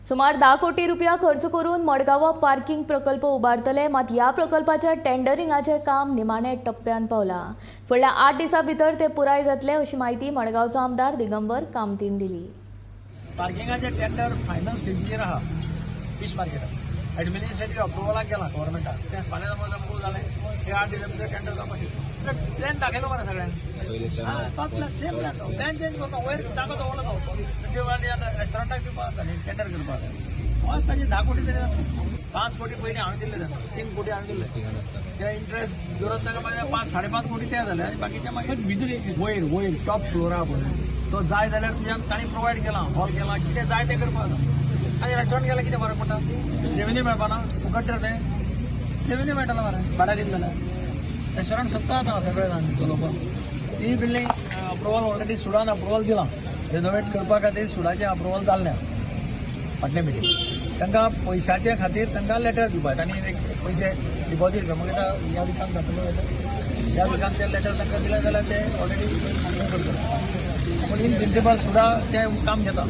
सुमार 10 कोटी रुपया खर्च करून मडगांवां पार्किंग प्रकल्प उबारतले. मात ह्या प्रकल्पाच्या टेंडरिंगाचें काम निमाणे टप्प्यान पावलां. फुडल्या 8 दिसां भितर ते पुराय जातले, अशी म्हायती मडगांवचो आमदार दिगंबर कामतीन दिली. पार्किंगाचे टेंडर फायनल स्टेजीचेर आहा. फिश मार्केटात एडमिनिस्ट्रेटीव अप्रुवलाक गेला गव्हर्मेंटाक. ते फाल्यां समज अप्रूव जालें, ते 8 दिसां भितर टेंडर जावपाचें. प्लॅन दाखयलो मरे सगळ्यांक. हा, तोच plan, same plan. Plan change करता, वयर जागो दवरलो तो रेस्टॉरंटाक दिवपाक जाता, टेंडर करपाक जाय. हय, ताजे 10 कोटी तरी जाता. 5 कोटी पयलीं हांवें दिल्ले तांकां, 3 कोटी हांवें दिल्ले. ते इंट्रस्ट जोडून ताका मागीर 5, 5.5 कोटी ते जाले आनी बाकीचे मागीर भितर वयर वयर टॉप फ्लोर आहा पळय, तो जाय जाल्यार तुज्यान तांणी प्रोवायड केला, हॉल केला, कितें जाय तें करपाक जाता. आनी रेस्टॉरंट गेल्यार कितें फरक पडटा? रेवेन्यू मेळपाना फुकट तर तें रेवेन्यू मेळटलो मरे भाड्या दिले जाल्यार. रेस्टॉरंट सोदता आतां सगळे जाण चलोवपाक. ती building approval already Sudan approval दिलां. रेनोवेट करपा खातीर सुडाचें अप्रुवल जाल्लें फाटले मिटींग. तांकां पयशाचे खातीर तांकां लेटर दिवपाक आनी एक पयशे डिपॉजीट कर. मागीर आतां ह्या विकान जातलो, ह्या विकान ते लेटर तांकां दिलें जाल्यार ते ऑलरेडी करतले. पूण इन प्रिंसिपल सुद्दां तें काम घेता.